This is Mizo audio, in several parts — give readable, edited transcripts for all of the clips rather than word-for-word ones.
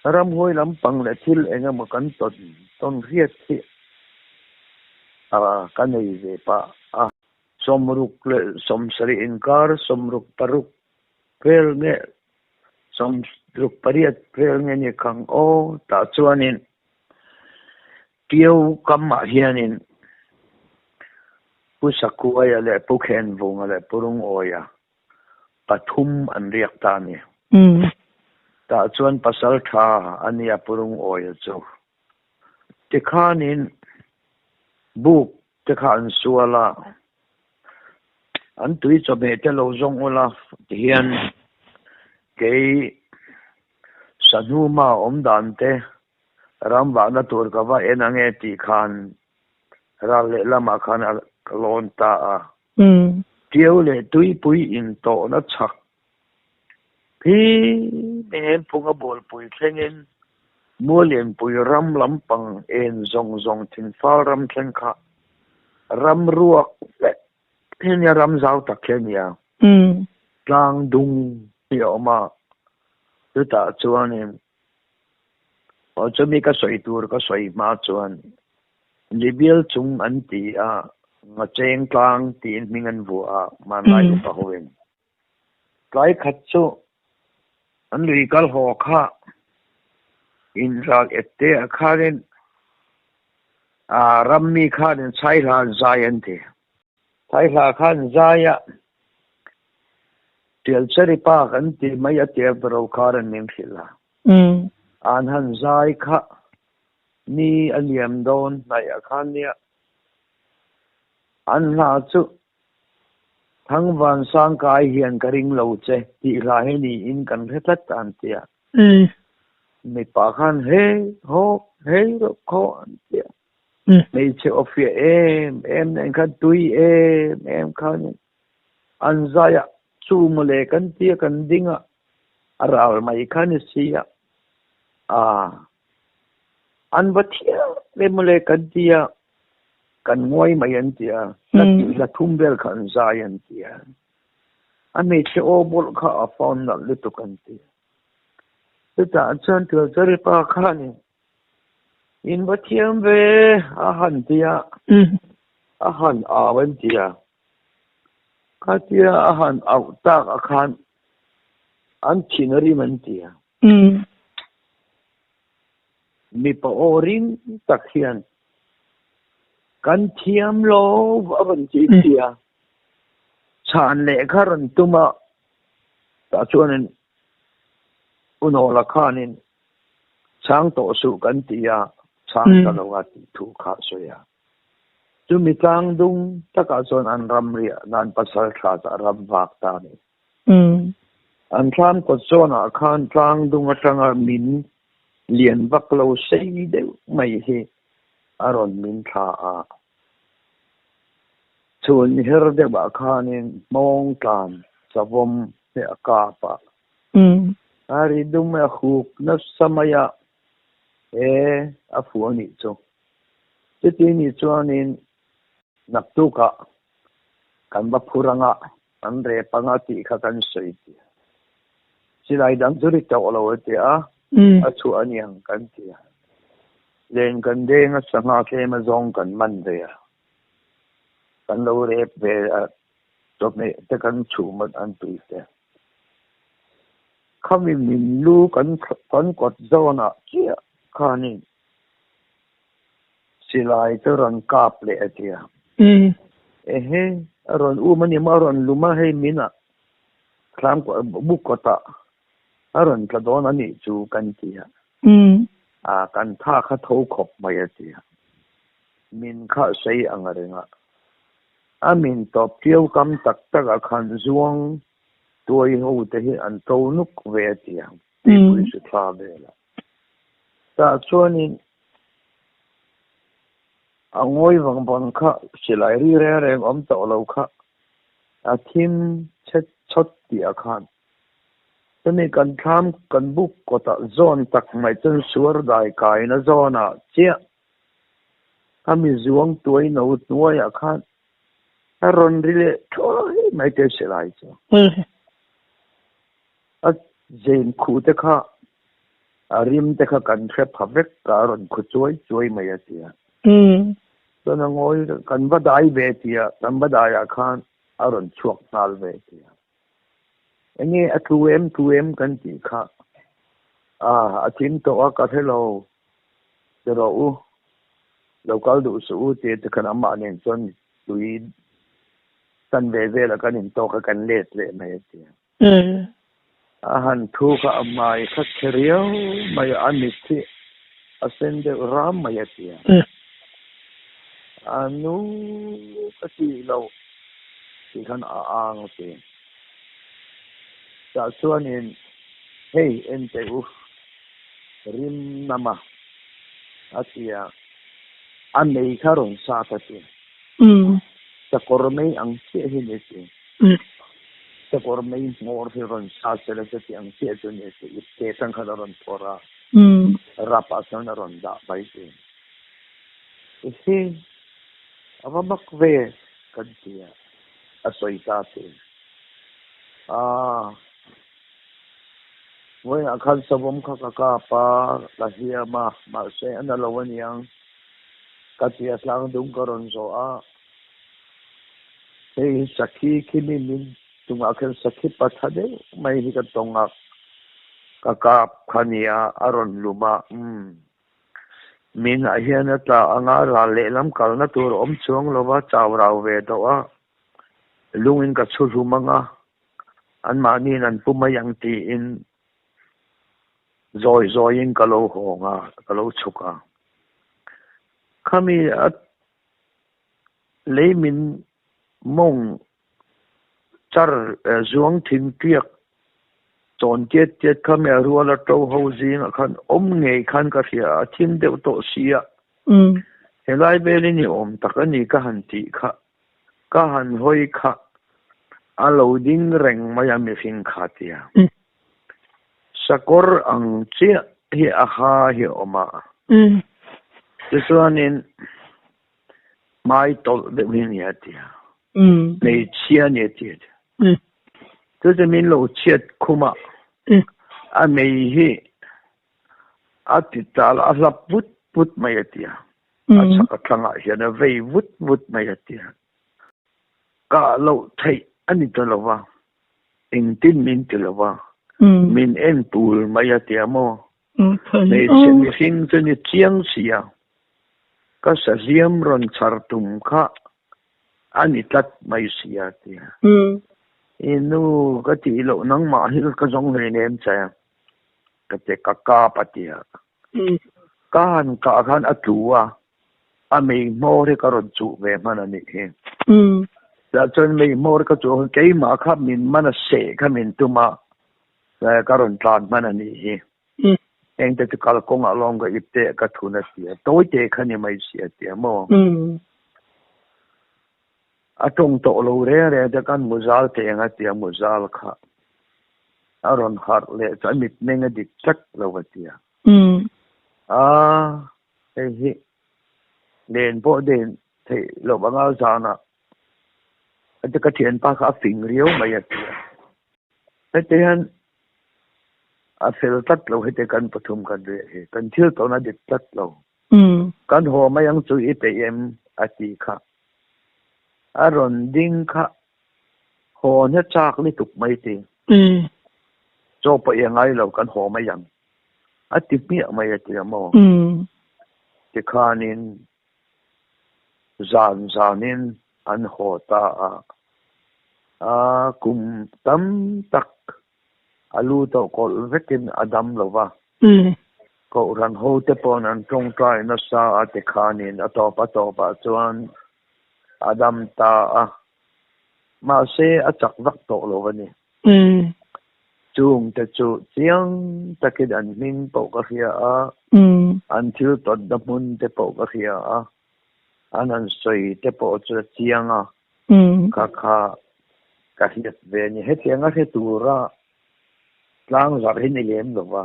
Ramhuai lampang leh thil eng emaw kan tawn tawn hriat hi a ka nei ve pah a. 60 leh 70 inkar, 66 vel nge 68 vel nge ni khang aw tah chuanin Tio kamah hianin Pu Sakuaia leh Pu Khenvunga leh Pu Rungawia pathum an riak ta a ni. Tah chuan pasal tha a nia Pu Rungawia chu. Tikhanin buk te kha an sual a, an tui chawhmeh te lo zawng ula tihian kei Sahnuma awm dan te Ram vahna tur ka va en ange tih khan ral lehlamah khan a lawn ta a. Tiau leh tuipui intawhna chhak hi Mihengphunga bualpui thlengin Mualianpui ram lampang en zawng zawng thingfal ram thleng kha ram ruak vek hi a nia, ram zau tak hi a nia. Tlang dung hi a awm a, chutah chuanin Aw chumi ka sawi tur ka sawi hma chuan Libial chung an ti a, Ngacheng tlang tiin hming an vuah a, hmanlai upa hoin. Tlai khat chu an lui kal haw kha inral et te ah khanin rammi khanin Chhaihla an zai an ti. Chhaihla khan zai a. Tialcheri pa kan ti mai a tia bro khar an min hrilh a. An han zai kha ni a liam dawn hnaih ah khan nia an hla chu Thangvan Sangkai hian ka ring lo che tih hla hi niin kan hre tlat a an tia. Mipa khan hei haw hei rawh khaw an tia. Hmeichhe aw fiah em em nen khan tui em em khanin An zai a, chu mawle kan tia kan ding a, a ral mai kha ni si a, aa an va thiam ve mawle kan tia kan ngawi mai an ti a, hla tih hla thum vel kha an zai an ti a, a hmeichhe aw bawlh kha a phone nalh lutuk an ti a, chutah chuan Tualchari pa khanin in va thiam ve a han ti a, a han au an ti a. Khatia a han auh tak a khan an thin a rim an ti a. Mipa aw ring tak hian kan thiam lo a rawn ti ti a. Chhan leh kha rawn tum a, tah chuanin Unawla khanin chhang tawh suh kan ti a, chhang ta lo a tih thu kha a sawi a. Chumi tlang dung takah chuan an ram riah nan pasal tha chu a ram vak ta a ni. An thlam kawt zawnah khan tlang dung atanga min lian vak lo sei deuh mai hi a rawn min thla a. Chhun her deuhah khanin hmawng tlan savawm hi a kap a. A ri dum a huk nasa mai a, e a fuh a nih chu. Chuti ni chuanin naktukah kan va phur anga kan rep anga tih kha kan sawi ti a. Silai dang chu ri tawh lo a ti a, a chhuah a niang kan ti a. Len kan deng a sangha tlem a zawng kan man ve a, kan lo rep ve a, chawhmeh te kan chhum a an tui te. Khami min lu kan kawt zawnah chiah khanin Silai chu rawn kap leh a tia. Ehe, a rawn um a ni maw, a rawn lum a hei min ah thlam buk kawt ah a rawn tla dawn a nih chu kan ti a. A kan tha kha tho khawp mai a tia. Min kha sei ang reng a. A min tawp tiu kam tak tak ah khan zuang tuai ho te hi an to nuk ve a tia. Tuipui hri thla vel ah. Tah chuanin a ngawi vang vang kha silai ri reng reng awm tawh lo kha a thim chhet chhawt tih ah khan chumi kan thlam kan buk kawtah zawn tak mai chuan suar dai kaina zawnah chiah a mi zuang tuai no hnuaiah khan a rawn ri leh thawi mai te silai chu. A zen khuh te kha. A rim te kha kan hre pha vek a, a rawn khu chuai chuai mai a ti a. Chuan a ngawi kan va dai ve ti a, kan va daiah khan a rawn chhuak nghal ve ti a. Enge a tlu em tlu em kan tih kha a, a thim tawh a ka hre lo ti rawh u, lo kal duh suh u tia te khan amah nen chuan tui tan ve velah kan intawk a kan let leh mai a ti a. A han thu kha a hmai kha chhe riau mai a, a mit hi a sen deuh ram mai a ti a. A nu ka tih loh tih khan a ang a ti. Tah chuanin hei en teh u rim nama a ti a, a mei kha rawn sat a ti. Sakawr mei ang chiah hi ni ti. Sakawr mei hmawr hi rawn sa sela chuti ang chiah chu ni se ipte atang khan a rawn phawrh a, rap ah chuan a rawn dah mai thin. Ehe, a va mak ve kan ti a, a sawi ta thin. Aaa, vawiinah khan savawm kha ka kap a, ka hliam a, mahse a na lo aniang ka ti a, tlang dung ka rawn zawh a. Hei hi sakhi khi mi min chungah khian sakhi patha deuh mai hi ka tawng a, ka kap kha nia a rawn lum a, umm minah hian a tla ang a, ral lehlam kalna tur a awm chuang lo va, chau rau ve tawh a, lungin ka chhu hlum ang a, anmahniin an pu mai ang tiin zawi zawiin ka lo hawng a, ka lo chhuk a, khami a Lei min mawng char zuang thing tiak chawn tiat tiat kha mi a rual a to ho zingah khan awm ngei khan ka hria a, a thim deuh tawh si a. Helai velin i awm tak a ni ka han tih kha, ka han hawi kha a lo ding reng mai a mihring kha tia. Sakawr ang chiah hi a ha hi a awm a. Tichuanin hmai tawlh deuh hi a ni a ti a. Hmeichhia a ni a ti a. Chu chu min lo chhiat khum a, a mei hi a ti tal a hlap vut vut mai a ti a. A chhak a thlangah hian a vei vut vut mai a ti a. Kah loh theih a ni ta lo va. Engtin min ti lo va, min en tul mai a tia maw? Hmeichhe mihring chu ni chiang sia, ka sahliam rawn chhar tum kha a ni tlat mai sia a tia. I nu ka tih loh nangmah hi ka zawng hleinem che, ka ti ka kap a tia. Ka han kah khan a tlu a, a mei hmawr hi ka rawn chuh ve hman a nih hi. Tah chuan mei hmawr ka chuh khan keimah kha min man a seh kha min tum a, ka rawn tlan hman a nih hi. Engte chu kalkawngah lawng ka ip teh ka thun a ti a, tawi te kha ni mai si a ti a maw? A tawng tawh lo reng reng te khan muzal teh ang a ti a, muzal kha a rawn harh leh chu a mitmeng a dik tlat lo a ti a. A hei hi len pawh den theih loh anga zanah a ti ka thianpa kha a fing riau mai a ti a. Heti hian a fel tlat lo heti kan pathum kan reh hi kan thil tawn a dik tlat lo. Kan haw mai ang chu i peih em? a ti kha. A rawn ding kha haw hna chak lutuk mai ti. Chaw pawh i ngai lo kan haw mai ang a ti hmiah mai a ti a maw? Tikhanin zan zanin an haw ta a, a kum tam tak A lu tawh kawlh vekin a dam lo va. Kohhran hote paw'n an tawngtai nasa a ti khanin a tawp a tawpah chuan a dam ta a. Mahse, a chak vak tawh lo a ni. Chungte chu chiang takin an hming pawh ka hria a, an thil tawnna hmun te pawh ka hria a, an han sawi te pawh chu a chiang a. Kha kha ka hriat ve a ni. Hetiang a hre tura tlang zarh hi ni lem lo va.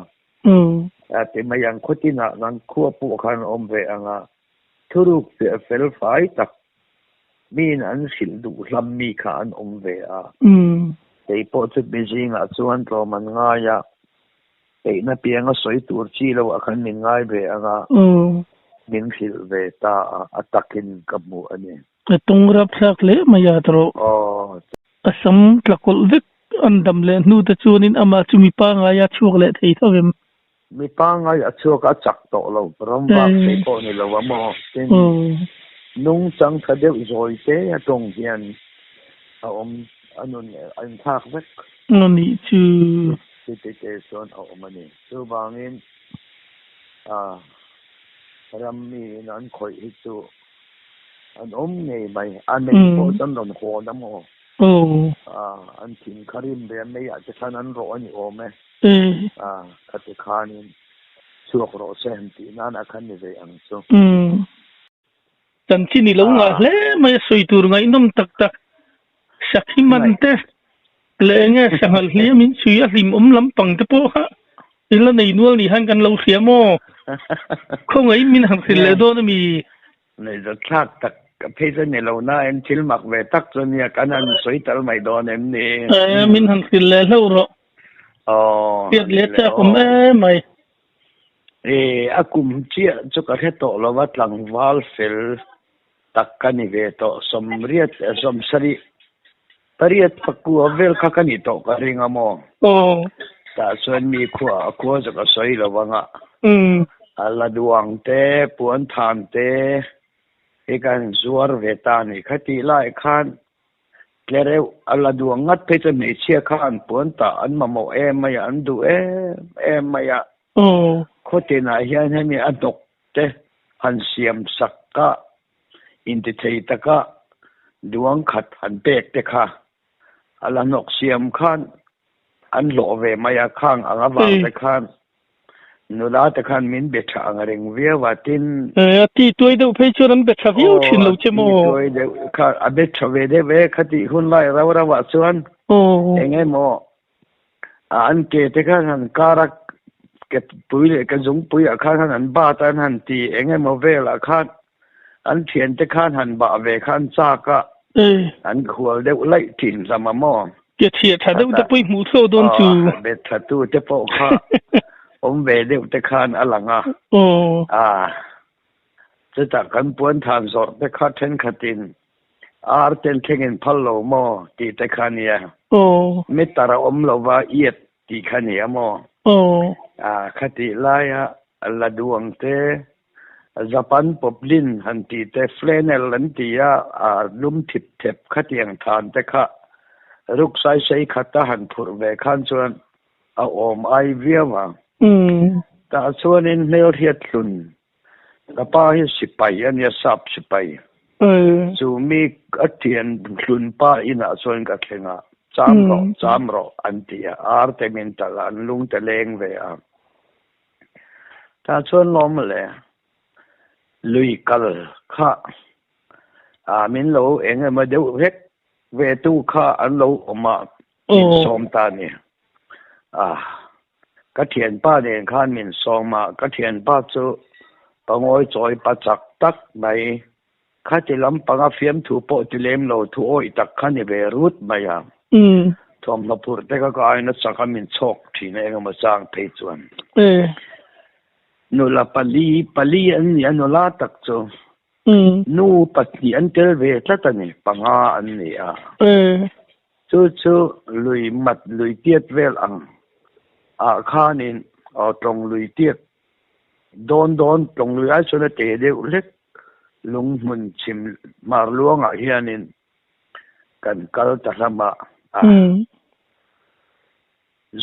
Ti mai ang khaw tinah nan khua pawh khan a awm ve ang a, thuruk fiah fel fai tak miin an hrilh duh hlam mi kha an awm ve a. Kei pawh chu mi zingah chuan tlawm an ngai a. Peihna pianga sawi tur chi lo ah khan min ngai ve ang a, min hrilh ve ta a, a takin ka hmu a ni. Ka tawng rapthlak hle mai a tawh. A sam tla kawlh vek an dam leh hnu te chuanin amah chu mi pangngai a chhuak leh thei tho em? Mi pangngai a chhuak a chak tawh lo, ram vak thei pawh ni lo a maw? Tin, nungchang tha deuh zawi te a tawng hian a awm a nun a inthlak vek. A nih chu. Chutite te chuan a awm a ni. Chuvangin ram miin an khawih hi chu an awm ngei mai. A nei pawh chuan rawn hawn a maw? An thing kha rim ve a meiah te khan an rawh a ni awm e. Khati khanin chhuak rawh se han tih nana khan ni ve ang chu. Chanchin i lo ngah hle mai a sawi tur ngaihnawm tak tak Sakhi man te leh enge sanghal hliam in chhui a hlim awm lampang te pawh kha i la nei nual ni khan kan lo hria maw? Khawngaih min han hrilh leh dawn a mi? Ngaihzathlak tak ka phei chuan ni lo nain thil mak ve tak chu nia kan han sawi tal mai dawn em ni? E, min han hrilh leh hlauh rawh. Aw, Hriat leh chak awm em mai. E, a kum chiah chu ka hre tawh lo va, tlangval fel tak ka ni ve tawh, sawmriat leh sawmsarih pariat pakua vel kha ka ni tawh ka ring a maw? Aw. Tah chuan mi khua a khua chu ka sawi lo ang a, a la duang te, puan than te hi ka han zuar ve ta a ni. Khatih lai khan Tlereuh a la duang ngat phei chuan hmeichhia kha an puan tah an mamawh em mai a, an duh em em mai a. Khaw tinah hian hemi a hnawk te han siam sak a, intithei taka duang khat han pek te kha a la hnawk siam khan an hlawh ve mai a, khang ang avang te khan Nula te khan min be tha ang reng viau a, tin. A ti tuai deuh phei chuan an be tha viau thin lo che maw? Aw, a ti tuai deuh kha a be tha ve deuh e, khatih hun lai rau rau ah chuan eng emaw an ke te khan han kar a, ke pui leh ke zungpui ah khan han an bat a, an han ti eng emaw vel ah khan an thian te khan han bah ve khan chak a, an khual deuh laih thin hlama maw? Ke chhiah tha deuh te pawh i hmuh thluah dawn chu. Aw, bet tha tu te pawh kha awm ve deuh te khan a lang a. Aw. Chutah kan puan than zawrh te kha thenkhatin ar ten thlengin phal lo maw tih te kha nia. Aw. Meter a awm lova iat tih kha nia maw? Aw. Khatih laia la duang te Japan poplin han tih te, flannel an ti a, a lum thip thep khatiang than te kha ruk sai sei khata han phurh ve khan chuan a awm ai viau a. Tah chuanin hmelhriat hlun ka pa hi sipai a nia, sap sipai. Chu mi a thian hlun pa inah chuan ka thleng a, cham rawh, cham rawh an ti a, ar te min talh a, an lung te leng ve a. Tah chuan lawm le, lui kal kha min lo eng emaw deuh vek ve tu kha an lo awm a, min sawm ta a ni. Ka thianpa nen khan min sawm a, ka thianpa chu pangawi chawi pa chak tak mai, Khati lampanga fiamthu pawh ti lem lo thu awih tak kha ni ve rut mai a. Thuamhnaw phurh te kha ka aina chak a min chhawk thin a engemaw chang phei chuan. Nula pali pali an ni a nula tak chu. Nu pahnih an tel ve tlat a ni, panga an ni a. Chu chu lui mat lui tiat vel ang ah khanin aw tlawng lui tiat dawn dawn tlawng lui ai chuan a te deuh hlek. Lunghmun chhim hmar luangah hianin kan kal ta hlam a,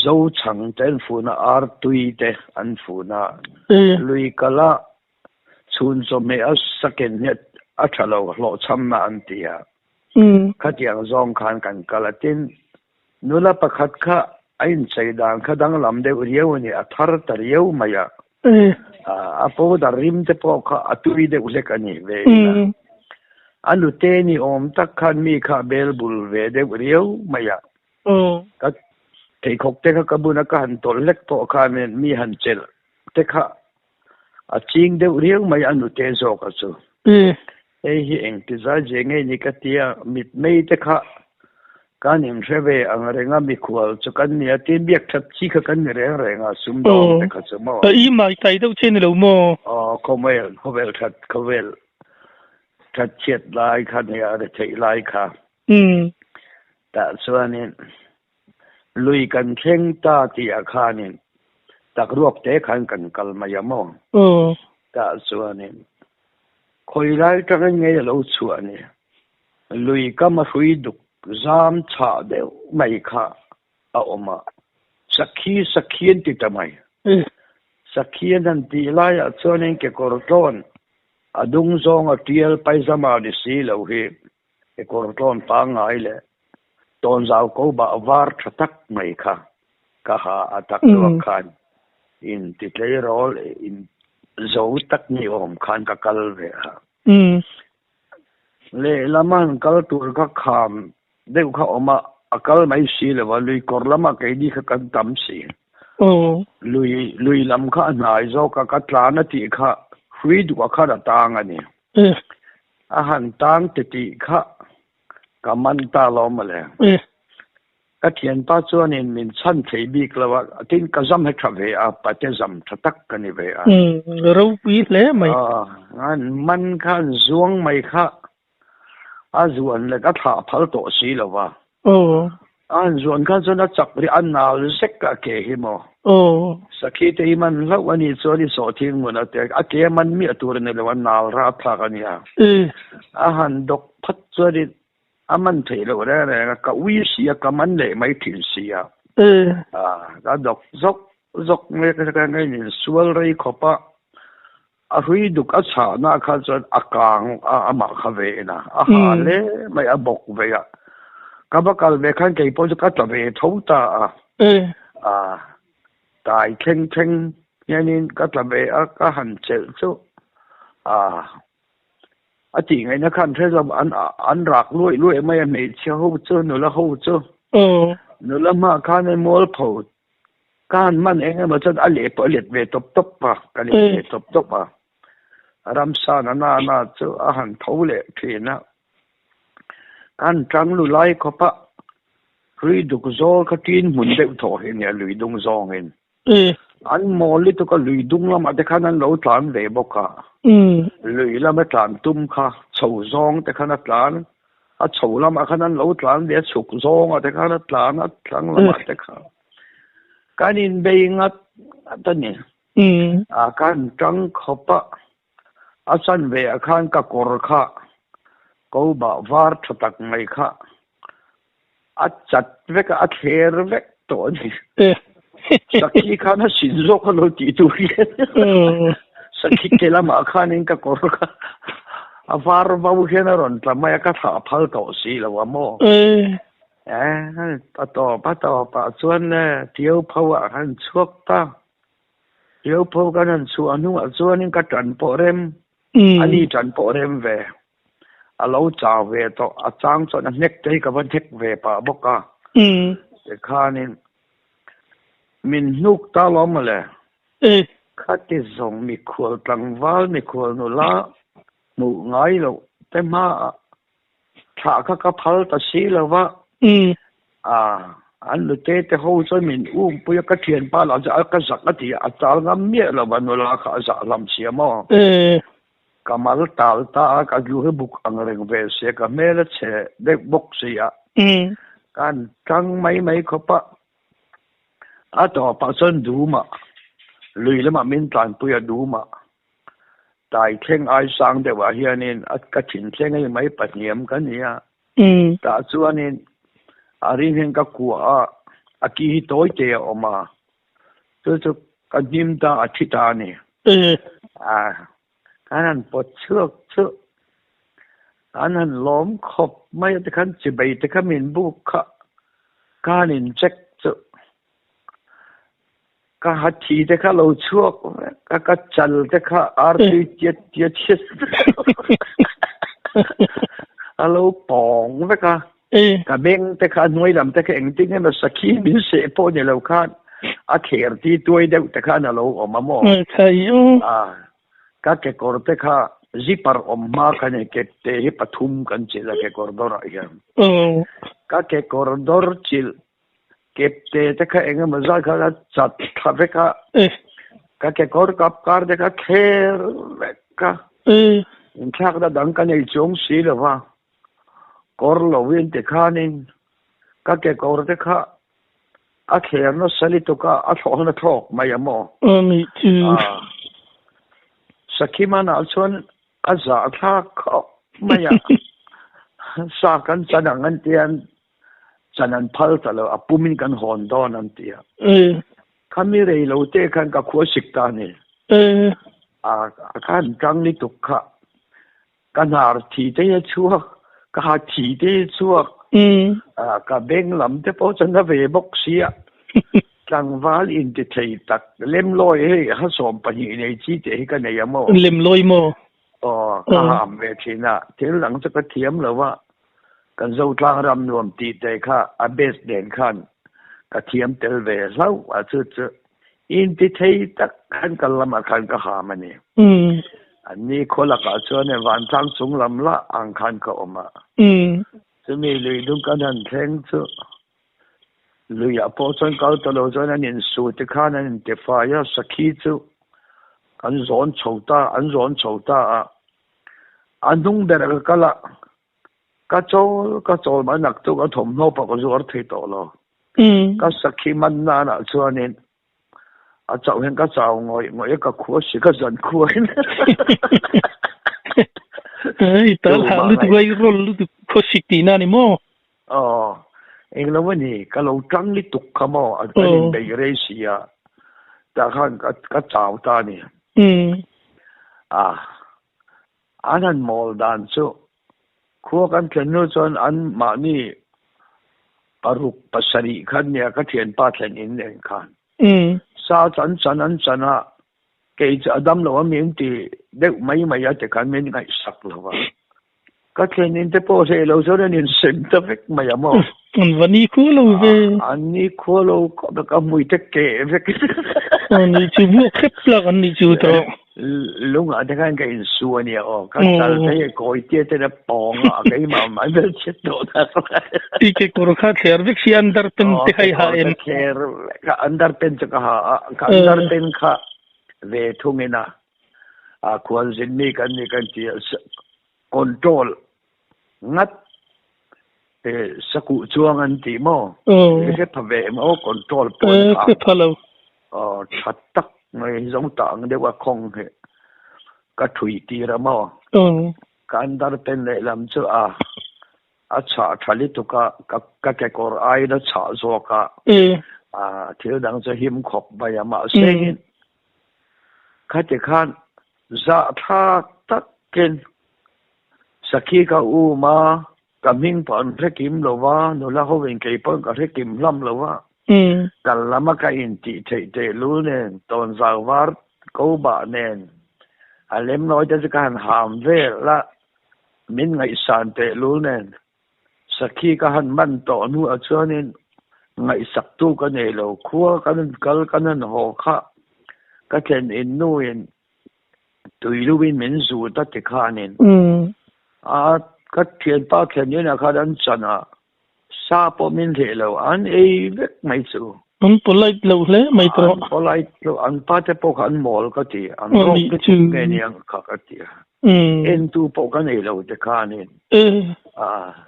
Zo chhang te an fun a, artui te an fun a, lui kala chhun chawhmeh a saken hi a tha lo hlawhchhamna an ti a, khatiang zawng khan kan kal a, tin nula pakhat kha a inchei dan kha danglam deuh riau a ni, a thar ta riau mai a. A powder rim te pawh kha a tui deuh hlek a ni ve ila. A nute ni awm tak khan mi kha bel bul ve deuh riau mai a. Ka pheikhawk te kha ka buna ka han tawlh hlek pawh khan mi han chelh te kha a ching deuh riau mai a nute zawk a chu. Hei hi engti zai zia nge ni ka tia mitmei te kha. Kan inhre ve ang reng a, mikhual chu kan nia tin biak that chi kha kan ni reng reng a, sumdawng te kha chu maw? I mai tai deuh che ni lo maw? Aw, khawvel, khawvel that, khawvel that chhiat lai kha nia, retheih lai kha. Umm. Tah chuanin lui kan thleng ta tih ah khanin tak ruak te khan kan kal mai a maw? Aw. Tah chuanin khawi lai tangin ngei a lo chhuah ni. Lui kam a hrui duk zam chhah deuh mai kha a awm a, Sakhi sakhi an ti ta mai. Sakhi an han tih laiah chuanin kekawr tlawn a dung zawng a tial paizama ni si lo hi kekawr tlawn pangngai leh tawnzau ko bah var tha tak mai kha ka ha a tak ruak khan in ti tleirawl in zo tak ni awm khan ka kal ve a. Lehlam a han kal tur kha kham deuh kha awm a, a kal mai si lo a, lui kawr lamah keini kha kan tam si. Lui lui lam kha a hnai zawk a, ka tlan a tih kha hrui duh a khan a tang a ni. A han tang ti tih kha ka man ta lo mawle. Ka thianpa chuanin min chhan thei bik lo a, tin ka zam he tha ve a, pate zam tha tak ka ni ve a. Umm, ropui hle mai. Aw, an man kha an zuang mai kha a zuan leh a thlah phal tawh si lo va. Aw. An zuan kha chuan a chak ri a nal zek a ke hi maw. Aw. Sakhi te hi man hlauh a nih chuan i sawhthing hmun a te a ke a man miah tur a ni lo a, nal rapthlak a nia. A han dawk phat chuanin A man theih loh reng reng a, ka ui si a, ka man leh mai thin si a. Ka dawk zawk zawk mai ka hria ka in sual rei khawp a, a hrui duk a chhahna kha chuan a kang a amah kha ve in a, a ha hle mai a bawk ve a. Ka va kal ve khan kei pawh chu ka tla ve tho ta a. Tai thleng thleng hianin ka tla ve a, ka han chelh chu a. A tih ngaihna khan hre lo an an rak luaih luaih mai a hmeichhia ho chu nula ho chu nula hma khan hei mualpho ka han hman eng emaw chuan a leh pawh a let ve tawp tawp a ka let ve tawp tawp a ramsa na na na chu a han tho leh thin a ka han tang lu lai khawp a hrui duk zawl kha tin hmun deuh thawh hi nia lui dung zawngin. An mawl lutuk a, lui dung lamah te khan an lo tlan ve bawk a. Lui lama tlan tum kha chho zawng te khan a tlan, a chho lamah khan an lo tlan ve a, chhuk zawngah te khan a tlan a, thlang lamah te khan. Kan inbei ngat ngat a ni. A kan tang khawp a, a chanve ah khan ka kawr kha ko bah var tha tak mai kha A chat vek a, a thler vek tawh a ni. Sakhi khan a sin zawk a lo tih tur hian sakhi ke lamah khanin ka kawr kha a var vo hian a rawn tla mai a, ka thlah phal tawh si lo a maw. A tawp a tawpah chuan le Tiau pho ah khan chhuak ta. Tiau pho kan han chhuah hnuah chuanin ka tan pawh rem, a ni tan pawh rem ve. A lo chau ve tawh, a chang chuan a hnek te hi ka va hnek ve pah bawk a. Tikhanin min hnuk ta lo mawle. Khati zawng mikhual tlangval, mikhual nula hmuh ngai loh te hmaah thlah kha ka phal ta si lo va. An nute te ho chuan min umpui a, ka thianpa lah chu a ka zak a ti a, a chal ngam miah lo va, nula kha a zah hlam sia maw. Ka mal tal ta a, ka lu hi buk ang reng ve sia, ka hmel a chhe deuh bawk si a. Kan tang mai mai khawp a, a tawpah chuan Duma, lui lamah min tlanpui a Duma, tai thleng ai sang deuhah hianin a ka thin thleng hei mai pahniam ka ni a. Tah chuanin a ring hian ka kuah a, a ki hi tawi te a awm a, chu chu ka hnim ta a thi ta a ni. A kan han pawt chhuak chu an han lawm khawp mai a tikhan chibei te kha min buk kha ka han in check chu ka ha thi te kha lo chhuak vek a ka chal te kha artui tiat tiat hian a lo pawng vek a. Ka beng te kha hnuai lam te kha engtin emaw sakhi min seh pawh ni lo khan a thler ti tuai deuh te khan a lo awm a maw? Ka kekawr te kha zipper awm hma khan hei kepte hi pathum kan chelh a kekawr dawrah hian. Ka kekawr dawr chilh kepte te kha eng emaw zat kha ka chat thla vek a. Ka kekawr kap kar te kha thler vek a. Inthlakna dang ka nei chuang si lo va. Kawr loin tikhanin ka kekawr te kha a thler nasa lutuk a, a thlawhna thlawk mai a maw? Ani chu. Sakhimanah chuan a zah thlak khawp mai a, sa kan chan ang an tia, chan an phal ta lo, a pumin kan hawn dawn an tia. Khami rei lo te khan ka khua sik ta a ni. A khan tang lutuk kha. Ka hnar thi te hi a chhuak, ka ha thi te hi a chhuak, ka beng lam te pawh chuan a ve bawk sia. Tlangval inti thei tak, lemlawi hei ha 12 nei chi teh hi ka nei a maw? Lemlawi maw? Aw, ka ham ve thin a, thil dang chu ka thiam lo a, kan Zotlang ram nuam tih te kha a best nen khan ka thiam tel ve hlauh a, chu chu Inti thei tak khan kal lamah khan ka ham a ni. Anni khaw lakah chuan e vantlang chung lam lah ang khan ka awm a. Chumi lui dung kan han thleng chu luiah pawh chuan kal ta lo chuan an insu te khan an intifai a, sakhi chu an zawn chho ta, an zawn chho ta a. A hnung ber ka kal a, Ka chawl, ka chawl mai nak chu ka thawmhnaw pawh ka zuar thei tawh lo. Ka sakhi man nanah chuanin a chauh hian ka chau ngawih ngawih a, ka khua si ka zan khuain. Ei, tal hah lutuk a, i rawl lutuk khawsik tihna a ni maw? Aw, englo a ni, ka lo tang lutuk kha maw, an inbei rei si a, tah khan ka chau ta a ni. A. An han mawl dan chu khua kan thlen hnu chuan an mahni paruk pasarih khan nia ka thianpa thlen in nen khan sa chu an chan an chan a, kei chu a dam lo a min ti deuh mai mai a ti khan min ngaihsak lo a, ka thlen in te pawh hleh lo chuan an insem ta vek mai a maw. An va ni khua lo ve. An ni khua lo khawp a ka hmui te keh vek. An ni chu vuak hrep tlak an ni chu tawh. Lungah te khan ka insu a nia aw, ka chal te hi kawi tia ten a pawng a, keimah mai vel chhe tawh ta. I kekawr kha thler vek si underpant te kha i ha em? Kekawr te thler vek a, underpant chu ka ha a, ka underpant kha ve thungin a, a khualzin mi kan ni kan ti a, control ngat sakuh chuang an ti maw? I hre pha ve em aw control pawn kha. Hre pha lo. Aw tha tak mai zo ta ang deuh a khawng hi ka thui tir a maw? Ka underpant lehlam chu a a chhah tha lutuk a, ka kekawr aiin a chhah zawk a, thil dang chu him khawp mai a mahse khati khan zahthlak takin Sakhi ka um a, ka hming pawh an hre kim lo va, nula hovin kei pawhin ka hre kim hlam lo va. Kal lama ka intih theih tehlul nen, tawnzau var ko bah nen, a lem nawi te chu ka han ham vel a, min ngaihsan tehlul nen, Sakhi ka han man tawh hnuah chuanin ngaihsaktu ka nei lo, khua kan han kal kan han haw kha ka thlen in nuin tuiluin min zut a ti khanin a ka thianpa thlen inah khan an chan a, sa pawh min hleh lo, an ei vek mai chu. An polite lo hle mai tawh. An polite lo, an pa te pawh kha an mawl ka ti, an rawk lutuk nge niang kha ka ti a. Entu pawh ka nei lo te khanin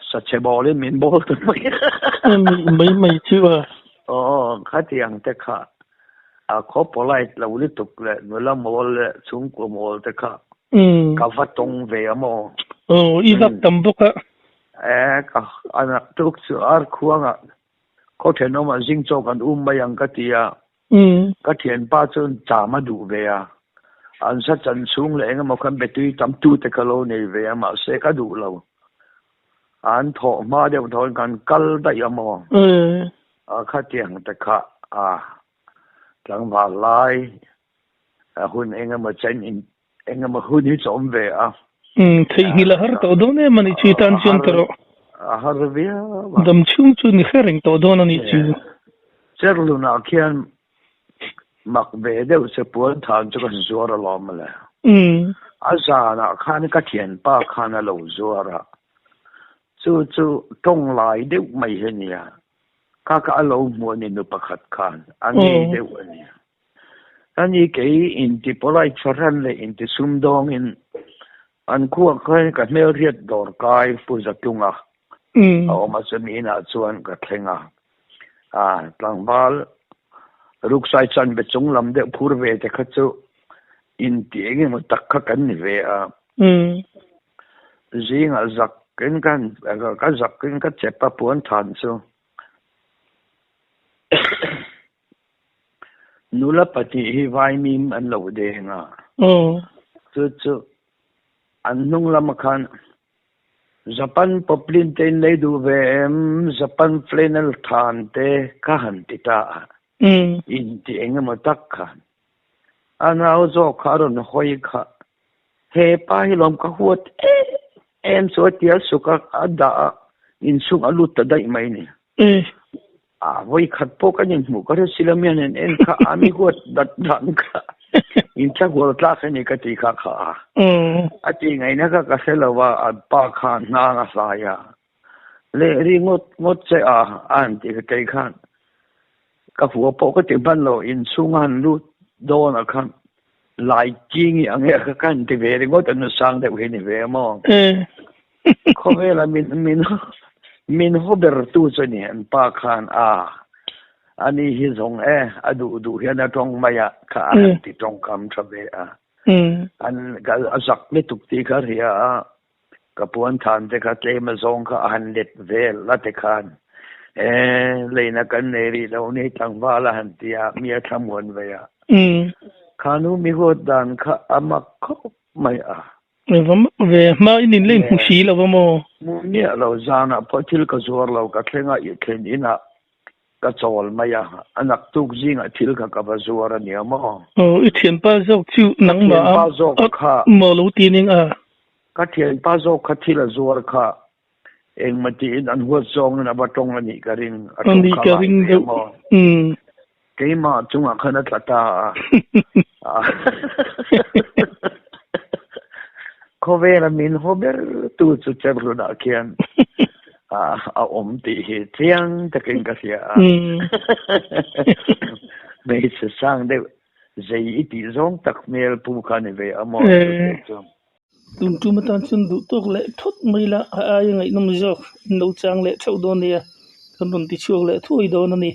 sachhe bawlin min bawl ta mai. Mai mai chu a. Aw, khatiang te kha a khaw polite lo lutuk leh nula mawl leh chhungkua mawl te kha ka va tawng ve a maw. Aw, i vak tam bawk a. E, ka a naktuk chu ar khuangah khaw thenawmah zing chaw kan um mai ang ka ti a. Ka thianpa chuan cham a duh ve a, an sa chan chhung leh engemaw khan betui tam tu te ka lo nei ve a, mahse ka duh lo. An thawh hma deuh thawn kan kal daih a maw? A khatiang te kha a tlangval lai hun engemaw chen in engemaw hun hi chu awm ve a. Theihnghilh a har tawh dawn em a nih chu i tan chuan ka rawh. A har viau a. Dam chhung chu ni hre reng tawh dawn a nih chu. Cherlunah khian mak ve deuh che puan than chu ka zuar alawm mawle. A zanah khan ka thianpa khan a lo zuar a. Chu chu tawng lai deuh mai hi a nia. Kha kha a lo hmu a ni nu pakhat khan a ngei deuh a ni. Ani kei inti polite fahran leh inti sumdawngin an khuak khan ka hmelhriat dawr kai Pu Zatlunga a awm a chumi inah chuan ka thleng a. Tlangval ruksai chanve chung lam deuh phur ve te kha chu inti eng emaw tak kha kan ni ve a. Zingah zak in ka zak in ka chep a puan than chu. Nula pahnih hi vaimim an lo deng a. Chu chu an hnung lamah khan Japan poplin te in lei duh ve em? Japan flannel than te ka han ti ta a. In ti eng emaw tak khan. A nau zawk kha a rawn hawi kha. He pa hi lawm ka huat em em chu a tia suk a, a dah a, inchhung a lut ta daih mai ni. A vawi khat pawh kan inhmuh ka hre si lo mian en en kha a mi huat dat dan kha in thla hual tlak a ni ka ti kha kha a. A ti ngaihna kha ka hre lo a, an pa kha hnang a hlai a. Leh ri ngawt ngawt che a a han ti kha kei khan ka hua pawh ka ti hman lo inchhung a han lut dawn ah khan lai king i ang e kha ka han ti ve ringawt a nusang deuh hi ni ve a maw. Khawvela min min min haw ber tu chu ni an pa khan a ani hi zawng e a duh duh hian a tawng mai a kha a han ti tawngkam tha ve a an a zak lutuk tih kha ria a ka puan than te kha tlem a zawng kha a han let vel a te khan e leina kan nei rih lo ni tlangval a han ti a mi a thlamuan ve a khanu mi huat dan kha a mak khawp mai a. Va mak ve, hma in in la inhmu si lo va maw? Hmu miah lo, zanah pawh thil ka zuar lo, ka thleng a, i thlen inah ka chawl mai a, a naktuk zingah thil kha ka va zuar a nia maw? Aw, i thianpa zawk chu nangmah a maw lo ti ning a? Ka thianpa zawk kha thil a zuar kha engmah tiin an huat zawngin a va tawng a nih ka ring, a tawng kha ngai ve maw? Keimah chungah khan a tla ta a. Khawvela min haw ber tu chu Cherhlunah khian a awm tih hi chiang takin ka hria a. Hmeichhe sang deuh zei i tih zawng tak hmel pu kha ni ve a maw chu. Tun tum atan chuan duh tawk leh thawt mai la a aia ngaihnawm zawk in lo chang leh theuh dawn nia kan rawn ti chhuak leh thuai dawn a ni.